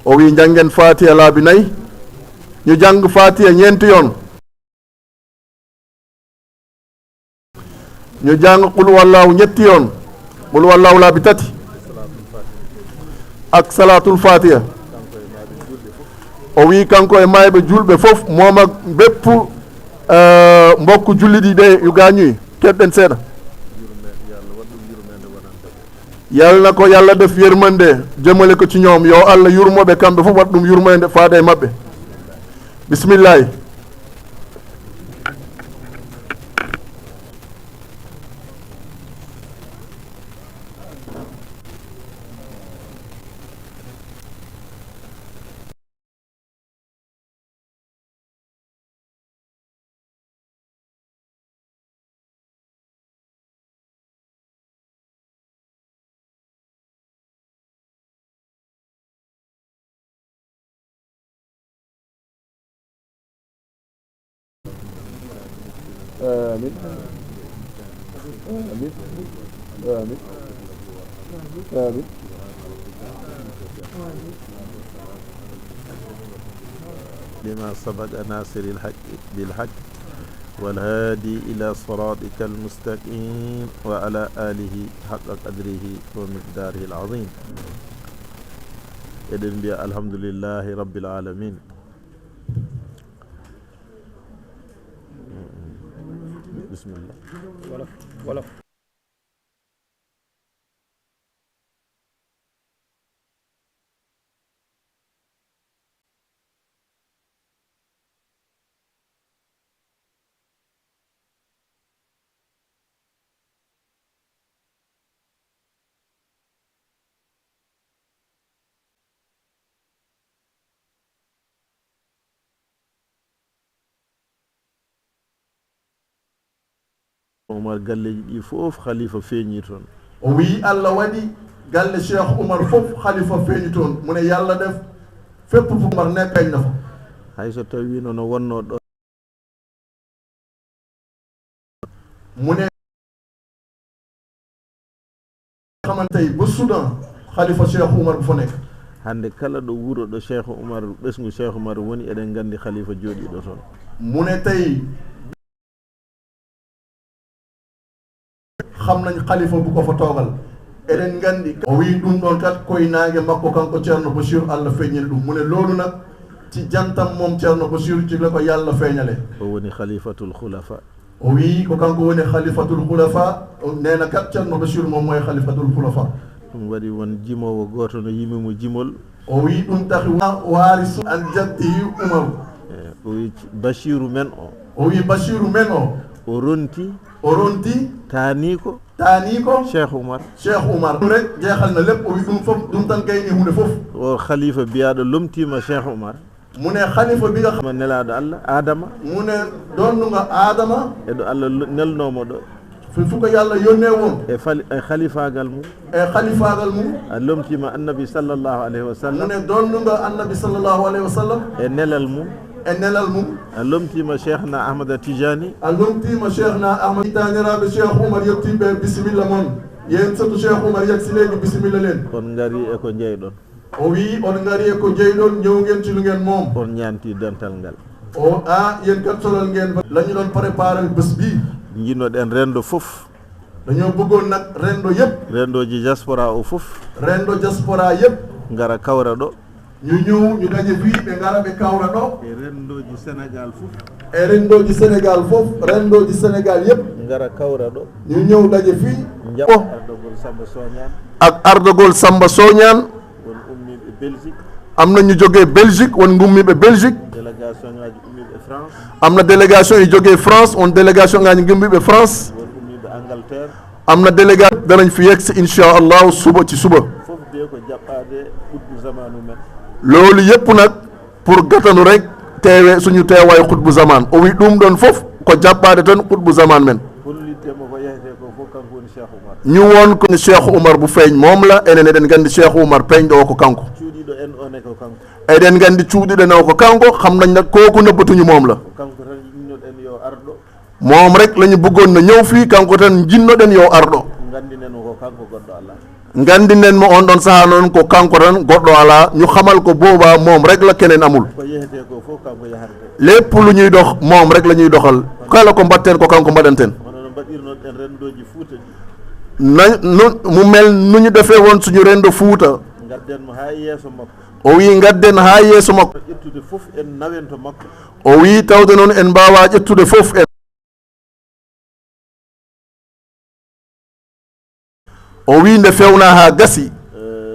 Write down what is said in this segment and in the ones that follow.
o wi janggen fatiha laabi 4 ñu jàng fatiha ñeenti yoon ñu jàng qul wallahu ñetti yoon qul wallahu laabi 3 ak salatul fatiha o wi kanko e mayɓe julɓe fof moom ak bépp mbokk jullit yi de yu gaañuy keɗɗen seeɗa yal na ko yàlla def yërmande jëmale ko ci ñoom yow Allah yurmoɓe kamɓe fof wat ɗum yurmande faada e maɓɓe bisimillahi آمين آمين آمين آمين بما سبق ناصر الحق بالحق والهادي إلى صراطك المستقيم وعلى آله حق قدره ومقداره العظيم إذن بي الحمد لله رب العالمين بسم الله ولا Omar galleji ɗi fof khalifa feeñi toon o wi Allah waɗi galle Cheikh Oumar fof khalifa feeñi toon mu ne yàlla def fépp fu Oumar nekkañ na fa hay so tawi nono wonno ɗo mu ne xamantey ba Soudan khalifa Cheikh Oumar bu fa nekk hande kala ɗo wuro ɗo Cheikh Oumar ɓesngu Cheikh Oumar woni eɗen gandi khalifa jooɗiɗo toon mu ne tey xam nañ khalifa bu ko fa toogal eɗen gandi o wi ɗum ɗon kat koye naange makko kanko Ceerno Bachir Allah feeñal ɗum mu ne loolu nag ci jantam moom Ceerno Bachir ci la ko yàlla feeñale o woni khalifatul khulafa o wi ko kanko woni khalifatul khulafa nee na kat Ceerno Bachir moom mooy khalifatul khulafa ɗum waɗi won jimowo goto no yimimo jimol o wi ɗum tahi waarisu an jaddihi Oumar o wi Bachiru men o wi Bachiru men o ronti taani ko Cheikh Oumar rek jeexal na lépp o wi ɗum fof ɗum tan kayni hunde fof o khalifa biyaɗo lomtima Cheikh Oumar mu ne khalifa bi nga xam nelaɗo Allah Adama mu ne donnuga Adama eɗo Allah nelnomo ɗo fu ko yàlla yónnee woon e khalifagal mum a lomtima annabi sallallahu alayhi wa sallam mu ne donnuga annabi sallallahu alayhi wa sallam e nelal mum a lomtima Cheikhna Ahmada Tijani taniraɓe Cheikh Oumar yettiɓe bisimilla moon yen soto Cheikh Oumar yegsi léegi bisimilla leen on gari e ko jeyɗon o wi on gari e ko jeyɗon ñëw ngeen ci lu ngeen moom on ñanti dental ngal o yen kat solal ngeen la ñu doon préparé bés bii jinnoɗen rendo fof dañoo bëggoon nag rendo yëpp rendoji diaspora o fof rendo diaspora yëpp ngara kawra ɗo ñu ñëw ñu daje fii ɓe ngara ɓe kawra ɗo e rendoji Sénégal fof rendoji Sénégal yëpp ngara kawra ɗo ñu ñëw daje fii ardogol Samba Soñan ak ardogol Samba Soñan won ummiɓe Belgique am na ñu jógee Belgique won ngummiɓe Belgique délégation ngaji ummiɓe France am na délégation yi jógee France on délégation ngaji ngummiɓe France won ummiɓe Angleterre am na délégation danañ fi yegg si inchallahu suba ci suba fof de ko jaɓɓade qutbu zamanu men loolu yëpp nag pour gatanu rek teewe suñu teewaay xutbu zaman o wi ɗum ɗon fof ko jaɓɓade tan xutbu zaman men holliddemo ko yeyete ko fof kanko woni Cheikh Oumar ñu woon ko Cheikh Oumar bu feeñ moom la enen eɗen gandi Cheikh Oumar peeñɗo o ko kanko cuuɗiɗo en one ko kanko eɗen gandi cuuɗiɗo en o ko kanko xam nañ nag kooku nëbbatuñu moom la kanko tan jinnoɗen yo arɗo moom rek la ñu bëggoon na ñëw fii kanko tan jinnoɗen yow arɗo gandinen ko kanko goɗɗo Allah ngandinen mo on ɗon saha noon ko kanko tan goɗɗo ala ñu xamal ko booba moom rek la keneen amul ko yehete ko fof kanko yahante lépp lu ñuy dox moom rek la ñuy doxal kala ko mbatten ko kanko mbaɗanten hono no mbaɗirno ɗen rendoji Fuuta ɗi na mu mel nu ñu defee woon suñu rendo Fuuta gadden mo ha yeeso makko o wi gadden ha yeeso makko ƴettude fof en nawen to makko o wi tawde noon en mbawa ƴettude fof en o wi nde fewna ha gasi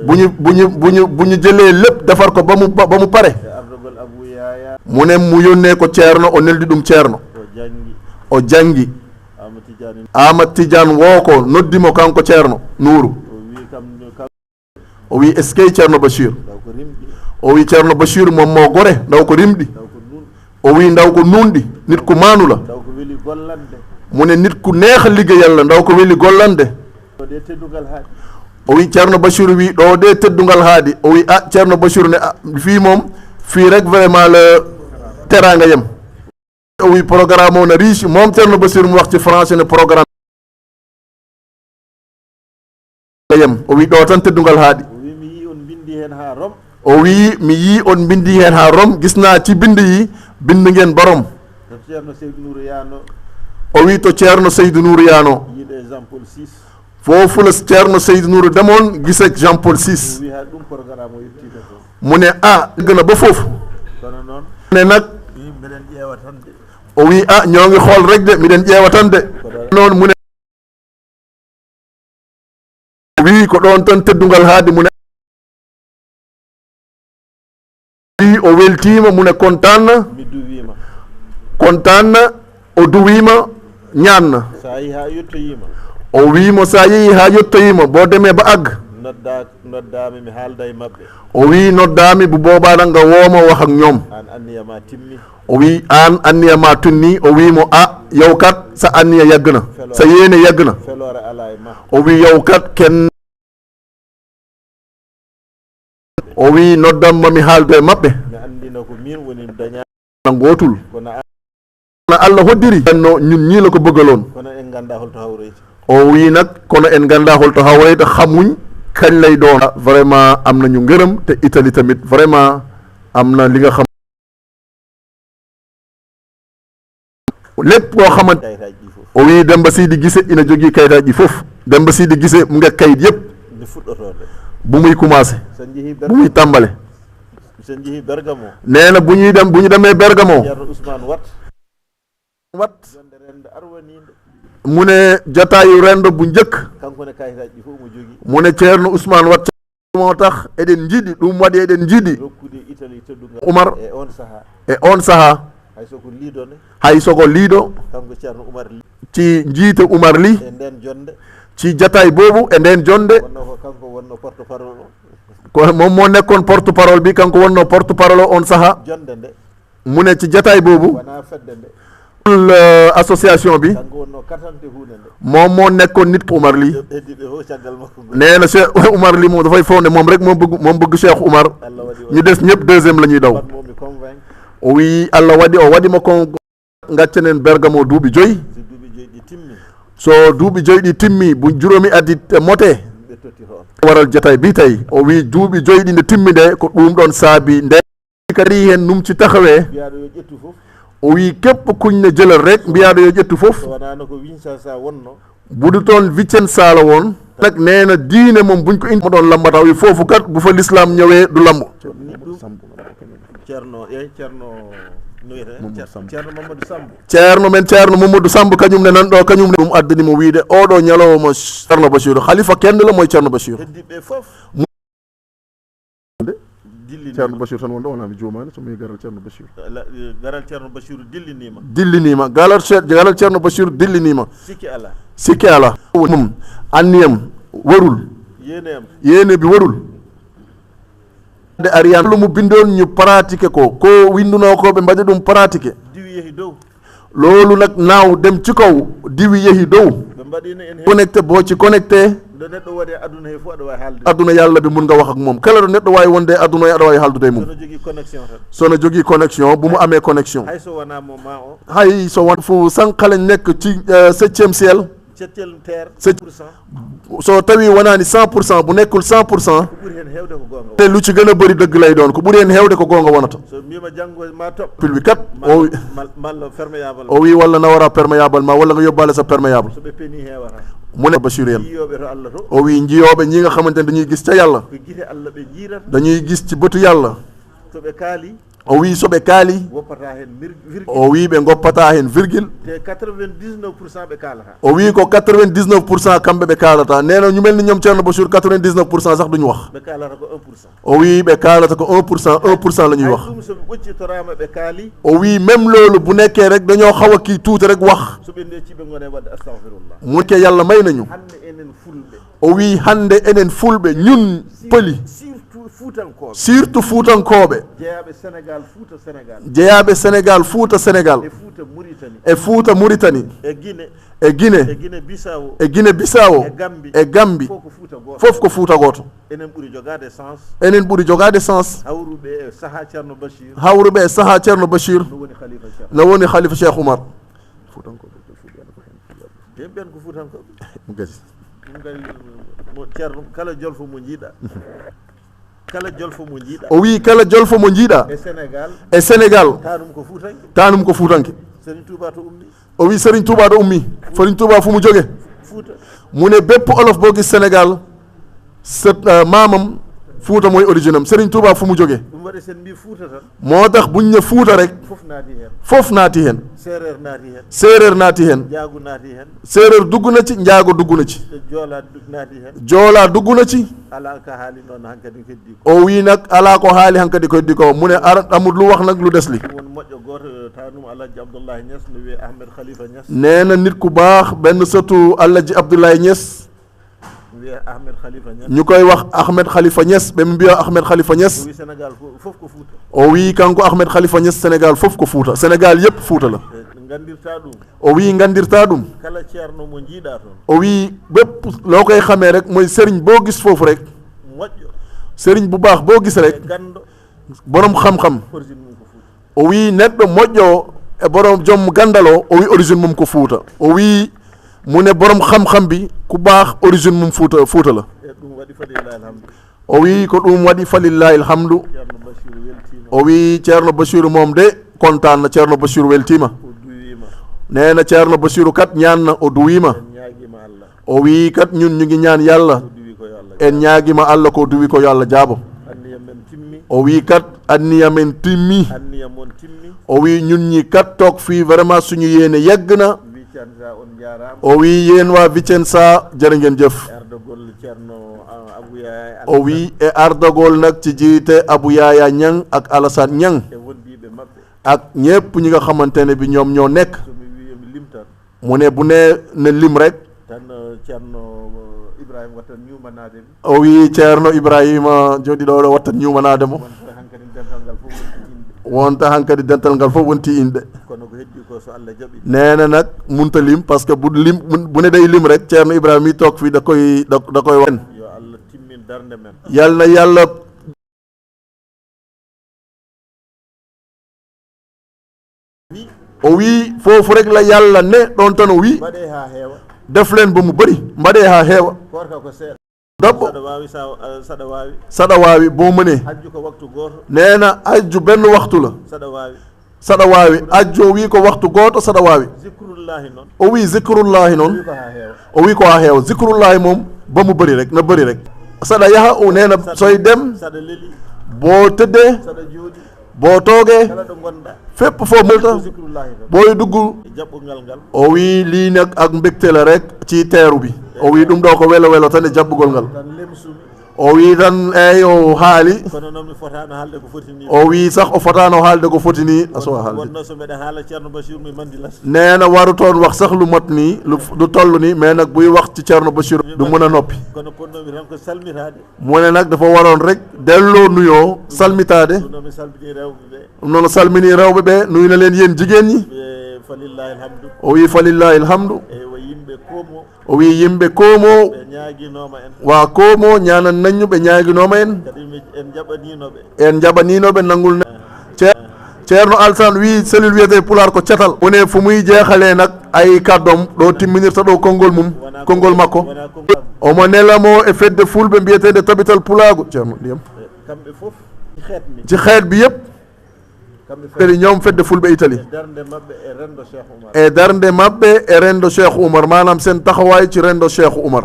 buñu jëlee lépp defar ko ba mu pare e ardogol Abou Yaya mu ne mu yónnee ko ceerno o neldi ɗum ceerno o jangi Amadou Tidiane woo ko noddimo kanko ceerno Nuuru o wi est ce que ceerno Bachir o wi ceerno Bachir moom mo gore ndaw ko rimɗi o wi ndaw ko nunɗi nit ko maanula mu ne nit ku neexa liggéeyal la ndaw ko weli gollande o wi ceerno Bachir wi ɗo de teddungal haadi o wi ceerno Bachir ne fii moom fii rek vraiment le teranga yem o wi programme o ne riche moom ceerno Bachir mu wax ci français ne programme yem o wi ɗo tan teddungal haadi o wi mi yi on bindi hen ha Rome gis naa ci bind yi bind ngeen barom o wi to ceerno Seydou Nourou Yano foofu la ceerno Seydou Nourou demoon gise Jean Paul VI mu ne gën a ba foofu ne nag o wi ñoo ngi xool rek de mi den ƴeewa tan de noon mu ne wi ko ɗon tan teddungal haadi mu ne wi o weltima mu ne kontanna o duwima ñaanna o wiimo sa yeehi ha yettoyima bo deme ba agg noddami mi haalda e mabɓe o wi noddami bo bobaɗa nga wooma wax ak ñoom an anniyama timmi o wi an anniyama tunni o wimo yow kat sa anniya yaggna sa yeene yaggna felore ala e ma o wi yow kat ken o wi noddamma mi haaldo e mabɓe mi andina ko min woni daña gotul kono Allah hoddiri no ñun ñii la ko bëggaloon kono en ganda holto hawreyta o wi nag kono en ganda holto hawreyta xamuñ kañ lay doon vraiment am nañu ngërëm te Italie tamit vraiment am na li nga xam lépp koo xamante kayitaji ɗi fof o wi Demba Sidi Guissé ina jogii kayitaji fof Demba Sidi Guissé mu nga kayit yëpp nde fuɗɗotorde bu muy commencé so jeehi bu muy tàmbale so jeehi Bergamo nee na bu ñu demee Bergamo ceerno Ousmane wat jonde rende arwaninde mu ne jataayu rendo bu njëkk kanko ne kayitaji ɗi fof mo jogii mu ne ceerno Ousmane wat moo tax eɗen jiiɗi ɗum waɗi eɗen jiiɗi rokkude Italie teddugal Umar e on saha hay soko liidone hay soko liido kanko ceerno Oumar Ly ci njiite Oumar Ly e nden jonde ci jataay boobu e nden jonde wonno ko kanko wonno porte parole o ko moom moo nekkoon porte parole bi kanko wonno porte parole o on saha jonde nde mu ne ci jataay boobu wona fedde nde association bi kanko wonno katante hunde nde moom moo nekkoon nit ko Oumar Ly heddiɓe fof caggal makko nee na Cheikh Oumar Ly moom dafay foog ne moom rek moom bëgg Cheikh Oumar Allah waɗi ñu des ñëpp deuxième la ñuy daw momi convaincre o wi Allah waɗi o waɗima ko gaccenen Bergamo duuɓi joyi so duuɓi joyi ɗi timmi so duuɓi joyi ɗi timmi bu juróomi adi mote ɓe totti toon waral jatay bi tawi o wi duuɓi joyi ɗi nde timmi nde ko ɗum ɗon saabi nde kadi hen num ci taxawee mbiyaɗo yo ƴettu fof o wi képp kuñ ne jëlal rek mbiyaɗo yo ƴettu fof so wonano ko Winchasa wonno budu toon Vicenza la woon nag nee na diine moom buñ ko indi mo ɗon lambata o wi foofu kat bu fa l'islam ñëwee du lamb ceerno ceerno men ceerno Mamadou Samb kañum ne nan ɗo kañum ne ɗum addanimo wiide oɗo ñalowma ceerno Bachir khalifa kende la moye ceerno Bachir heddiɓe fof ceerno Bachir tan wonɗo wonami jumani somi garal ceerno Bachir garal ceerno Bachir dillinima garal ceerno Bachir dillinima sikki ala mum anniyam warul yéene bi warul de ariyan lu mu bindoon ñu pratiquer ko winduno ko ɓe mbaɗi ɗum pratiquer diwi yehi dow loolu nag naaw dem ci kaw diwi yehi dow ɓe mbaɗino en connecté boo ci connecté nde neɗɗo waɗe aduna he fof aɗa wawi haalde aduna yàlla bi mun nga wax ak moom kala ɗo neɗɗo wawi wonde aduna aɗa wawi haaldude mum sono jogui connexion tan sono jogui connexion bu mu amee connexion hay so wonamo ma o hay so won fu sànqale nekk ci 7e ciel cettel terre So- 100% so tawi wonani 100% bu nekkul 100% ko ɓuri hen hewde ko gonga te lu ci gën a bëri dëgg lay doon ko ɓuri hen heewde ko goonga wonata so mbima janggo ma topp pil wi kat o wi malla perméable o wi walla nawara perméable ma walla nga yóbbaale sa perméable so ɓe peeni hewata mu ne Bachir en yiyoɓe to Allah to o wi njiyooɓe ñi nga xamante ne dañuy gis ca yàlla ko guite Allah ɓe jiirata dañuy gis ci bëtu yàlla to ɓe kaali o wi so ɓe kaali woppata hen virgule o wi ɓe goppata hen virgule te 99% ɓe kalata o wi ko 99% kamɓe ɓe kaalata nena ñu mel ni ñoom Ceerno Bachir 99% sax duñu wax ɓe kalata ko 1%. o wi ɓe kaalata ko 1% la ñuy wax ɗum soɓe ɓoccitorama ɓe kaali o wi même loolu bu nekkee rek dañoo xaw a kii tuuti rek wax soɓe ndecciɓe gone wadde astahfirullah mu nekkee yàlla may nañu hande enen fulɓe o wi hande enen fulɓe ñun pëli surtout fuutankoɓe surtout fuutankooɓe jeeyaɓe sénégal fuuta sénégal jeyaɓe sénégal fuuta sénégal e fuuta mauritanie e fuuta mauritanie e guine e guine e guine bisawo e guine bisawo e gambi e gambi fof ko fuuta goto fof ko fuuta gooto enen ɓuuri jogade sens enen ɓuri jogade sens hawruɓe e saaha ceerno bachir hawruɓe e saha ceerno bachir no woni khalifa cheikh no woni khalifa cheikh oumar ɓen ko fuutankoɓe mo gasi ɗum kadi mo ceerno kala jolfo mo jiiɗa kala jolfo mo jiiɗa o wi kala jolfo mo jiiɗa e sénégal e sénégal tanum ko fuutanke tanum ko fuutanke serigne touba to ummi o wi serigne touba ɗo ummi serigne touba fu mu jóge fuuta mu ne bépp olof boo gis sénégal sa maamam fuuta mooy origine am serigne touba fu mu jóge ɗum waɗi sen mbi fuuta tan moo tax buñ ne fuuta rek fof naati hen fof naati hen séréer naati hen séeréer naati hen jaagu naati hen séeréer dugg na ci njaago dugg na ci joola naati hen joolaa dugg na ci ala ka haali noon hankkadi heddi ko o wi nag alaa ko haali hankadi ko heddi ko mu ne ara amul lu wax nag lu des li ɗum woni moƴƴo goto tanum alhaji abdoullahi niass no wiye ahmed khalifa niass nee na nit ku baax benn sëtu Alhaji Abdoulaye Niass wiye ahmed khalifa niass ñu koy wax Ahmed Khalifa Niass ɓe mbiya Ahmed Khalifa Niass wi sénégal fof ko fuuta o wi kanko Ahmed Khalifa Niass sénégal fof ko fuuta sénégal yépp fuuta la gandirta ɗum o wi gandirta ɗum kala ceerno mo jiiɗa toon o wi bépp loo koy xamee rek mooy sëriñ boo gis foofu rek moƴƴo sëriñ bu baax boo gis rek e gando borom xam-xam origine mum ko fuuta o wi neɗɗo moƴƴo e borom joom gandal o wi origine mum ko fuuta o wi mu ne borom xam-xam bi ku baax origine mum fuuta la e ɗum waɗi falillahi alhamdu o wi ko ɗum waɗi falillahi alhamdu ceerno bachir weltima o wi ceerno Bachir moom de kontaan na ceerno Bachir weltima o duwima nee na ceerno Bachir kat ñaan na o duwima en ñaaguima allah o wi kat ñun ñu ngi ñaan yàlla o duwi ko yo allah en ñaagima allah ko duwi ko yo allah jaabo anniya men timmi o wi kat anniya men timmi anniya mon timmi o wi ñun ñi kat toog fii vraiment suñu yéene yegg na wicansa on jarama o wi yéen waa Vicenza jërë ngeen jëf erdogol ceerno abouya o wi e ardogol nag ci jiite Abou Yaya Niang ak Alassane Niang e wondiɓe mabɓe ak ñépp ñi nga xamante ne bi ñoom ñoo nekk somi wi mi limtan mu ne bu nee ne lim rek tan ceerno ibrahima wattan ñumanade mi o wi ceerno Ibrahima jooɗi ɗo wattat ñumanade mo wonto hankkadi dental ngal fof wonti inde wonta hankkadi dental ngal fof wonti inde kono ko heddi ko so allah jaaɓi nee na nag munta lim parce que bu lim bu ne day lim rek ceerno Ibrahima mi toog fii da koy wax yo allah timmin darde men yal na yàlla wi o wi foofu rek la yàlla ne ɗon tan o wi mbaɗe ha heewa def leen ba mu bëri mbaɗee ha heewa korka ko seeɗa dabbo saɗa wawi saɗa wawi saɗa waawi boo mënee hajju ko waktu goto nee na ajju benn waxtu la saɗa wawi saɗa waawi ajju o wi ko waxtu gooto saɗa waawi zicrullahi noon o wi zicrullahi noon wi ko ha heewa o wi ko ha heewa zicrullahi moom ba mu bëri rek na bëri rek saɗa yaha o nee na soy dem saɗa leeli boo tëddee saɗa jooɗi boo toogee kala ɗo gonɗa fépp foo mënta zicrullahi noon booy dugg e jaɓɓungal ngal o wi lii nag ak mbégte la rek ci teeru bi o wi ɗum ɗo ko welo welo tan e jaɓɓugol ngal tan lemsumi o wi tan eyi o haali kono noon mi fotano haalde ko foti ni o wi sax o fotano haalde ko foti ni aso haalde wonno so mbeɗa haala ceerno bachir mi mandilas nee na waru toon wax sax lu mot nii lu toll ni mais nag buy wax ci Ceerno Bachir du mën a noppi kono ponnomi tan ko salmitade mu ne nag dafa waroon rek delloo nuyoo salmitaade ɗum noon mi salmini rewɓe ɓe noonu salmini rewɓe ɓe nuyu na leen yéen jigéen ñi e falillahi alhamdu o wi falillahi alhamdu e wo yimɓe komo o wi yimɓe koomo ɓe ñaaguinoma en waa koomo ñaanan nañu ɓe ñaaginooma en kadi en jaɓaninoɓe en jaɓaniinoɓe nangul Ceerno Alassane wi cellule wiyete Pulaar ko catal mu ne fu muy jeexalee nag ay kaddom ɗo timminirta ɗo konngol makko omo nelamo e fedde fulɓe mbiyetede tabital pulago ceerno ndiyam kamɓe fof ci xeet bi yëpp kadi ñoom fedde fulɓe Italie e darnde maɓɓe e rendo Cheikh Oumar manam sen taxawaay ci rendo Cheikh Oumar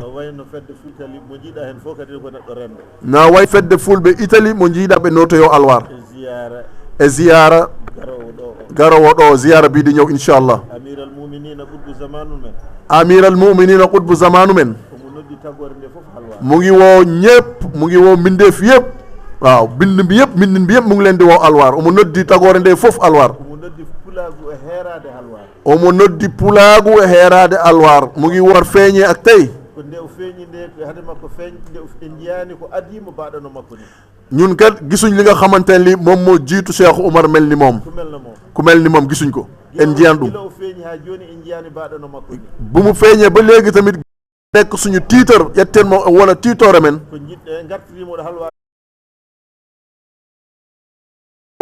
na way fedde fulɓe Italie mo jiiɗaɓe notoyo alwar e ziyara garowo ɗo ziyara biɗi ñëw inchallah amiral muminina qutbu zamanu men mu ngi woo ñëpp mu ngi woo mbindeef yëpp waaw bind bi yëpp mbindin bi yëpp mu ngi leen di woo alwar omo noddi tagore nde fof alwar omo noddi pulaagu e heerade alwar mu ngi war feeñe ak tey ñun kat gisuñ li nga xamante ne li moom moo jiitu Cheikh Oumar mel ni moom ku mel ni moom gisuñ ko en jiyan ɗum bu mu feeñee ba léegi tamit nekk suñu tiitar ƴetten mo wona tiitoore men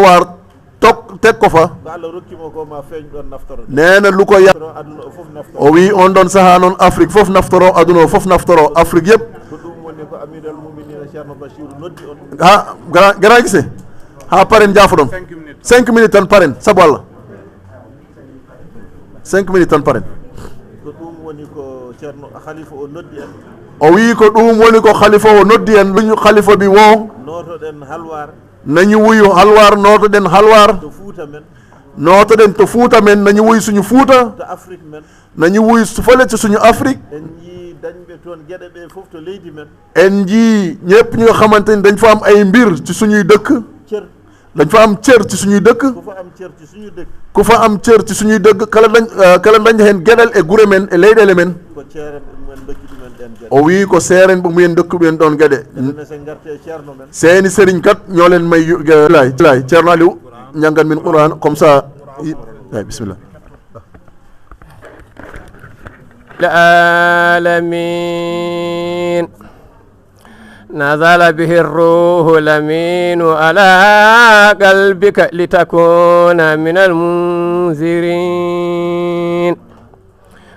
war tok teg ko fa nee na lu ko yàq o wi on ɗon sahaa noon Afrique fof naftoro aduna o fof naftoro Afrique yëpp ha gara gise ha paren jaafo ɗon 5 minutes tan paren sabu Allah 5 minutes tan paren o wi ko ɗum woni ko khalifa o noddi en luñu khalifa bi wo nañu wuyu halwar notoɗen halwar notoɗen to Fuuta men nañu wuyu suñu Fuuta nañu wuyu fole ci suñu Afrique en ji ñëpp ñi nga xamante ni dañ fa am ay mbir ci suñuy dëkk dañ fa am cër ci suñuy dëkk ku fa am cër ci suñuy dëkk kala dañ hen gueɗal e gure men e leyɗele men o wi ko seeren ɓe mumen dokkuɓen ɗon gueɗe seeni sérigne kat ñoo leen may lay ceerno Aliou ñangan min Qur'an comme ça ay bismillah العالمين نزل به الروح الأمين على قلبك لتكون من المنذرين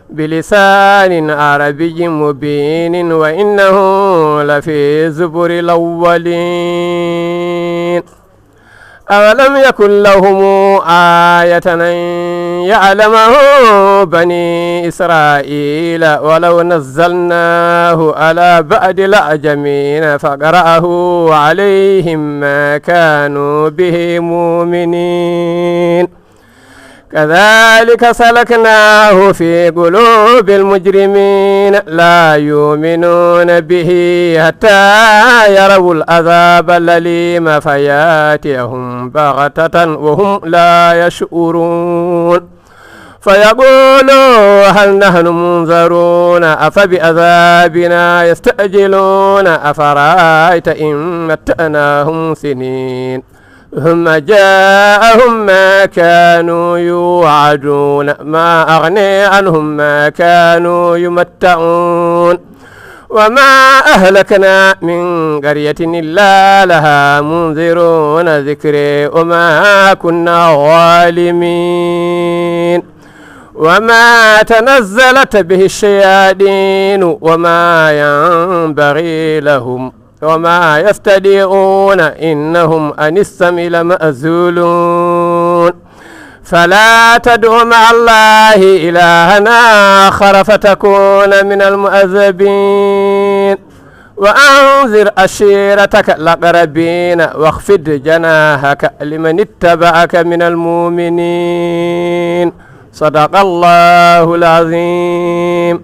بلسان عربي مبين وإنه لفي زبر الأولين أولم يكن لهم آية أن يعلمه بني إسرائيل ولو نزلناه على بعد الأعجمين فقرأه عليهم ما كانوا به مؤمنين كذلك سلكناه في قلوب المجرمين لا يؤمنون به حتى يروا العذاب الأليم فياتيهم بغتة وهم لا يشعرون فيقولوا هل نحن منذرون أفبعذابنا يستعجلون أفرأيت إن متعناهم سنين ثم جاءهم ما كانوا يوعدون ما أغني عنهم ما كانوا يمتعون وما أهلكنا من قرية إلا لها منذرون ذكري وما كنا ظالمين وما تنزلت به الشياطين وما ينبغي لهم وما يستطيعون إنهم عن السمع لمعزولون فلا تدع مع الله إلها آخر فتكون من المعذبين وأنذر عشيرتك الأقربين واخفض جناحك لمن اتبعك من المؤمنين صدق الله العظيم.